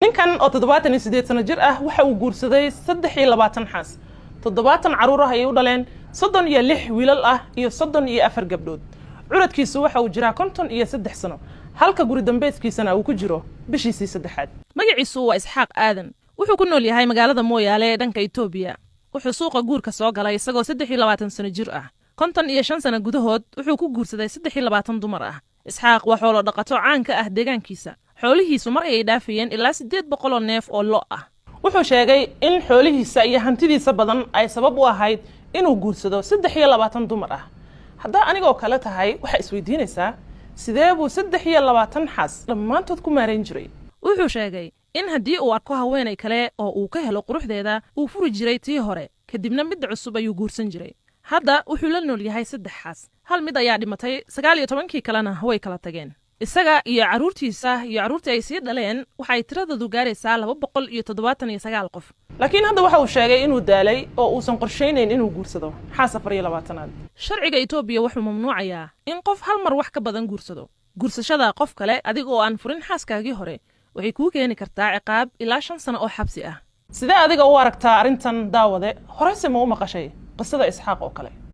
Ninkan oo 78 sano jir ah waxa uu guursaday 23 xaas. 70 caruur ah ayay u dhaleen, 36 wiilal ah iyo 34 gabdhood. Curadkiisu waxa uu jiraa 53 sano, halka guri dambeedkiisana uu ku jiro bishiisii saddexaad. Magaciisu waa Isxaaq Aadan. Wuxuu ku nool yahay magaalada Mooyaale ee dhanka Itoobiya. Wuxuu suuqa guurka soo galay isagoo 23 sano jir ah. 55 sano gudahood wuxuu ku guursaday 23 dumar ah. Isxaaq waa xoolo dhaqato caanka ah deegaankiisa. Xoolihiisu mar ayay dhaafayeen ilaa 800 oo neef oo lo' ah. Wuxuu sheegay in xoolihiisa iyo hantidiisa badan ay sabab u ahayd inuu guursado 23 dumar ah. Haddaa anigoo kale tahay, waxaa isweydiinaysaa, sidee buu 23 xaas dhammaantood ku maarayn jiray? Wuxuu sheegay in haddii uu arko haweenay kale oo uu ka helo quruxdeeda, uu furi jiray tii hore, kadibna midda cusub ayuu guursan jiray. Hadda wuxuu la nool yahay saddex xaas. Hal mid ayaa dhimatay, 19kii kalena way kala tageen. Isaga iyo carruurtiisa iyo carruurtii ay sii dhaleen waxay tiradoodu gaaraysaa 279 qof. Laakiin hadda waxa uu sheegay inuu daalay oo uusan qorshaynayn inuu guursado xaas 24aad. Sharciga Itoobiya wuxuu mamnuucayaa in qof hal mar wax ka badan guursado. Guursashada qof kale adiga oo aan furin xaaskaagii hore waxay kuu keeni kartaa ciqaab ilaa 5 sano oo xabsi ah. Sidee adiga u aragtaa arrintan, daawade? Horeyse ma u maqashay qisada Isxaaq oo kale?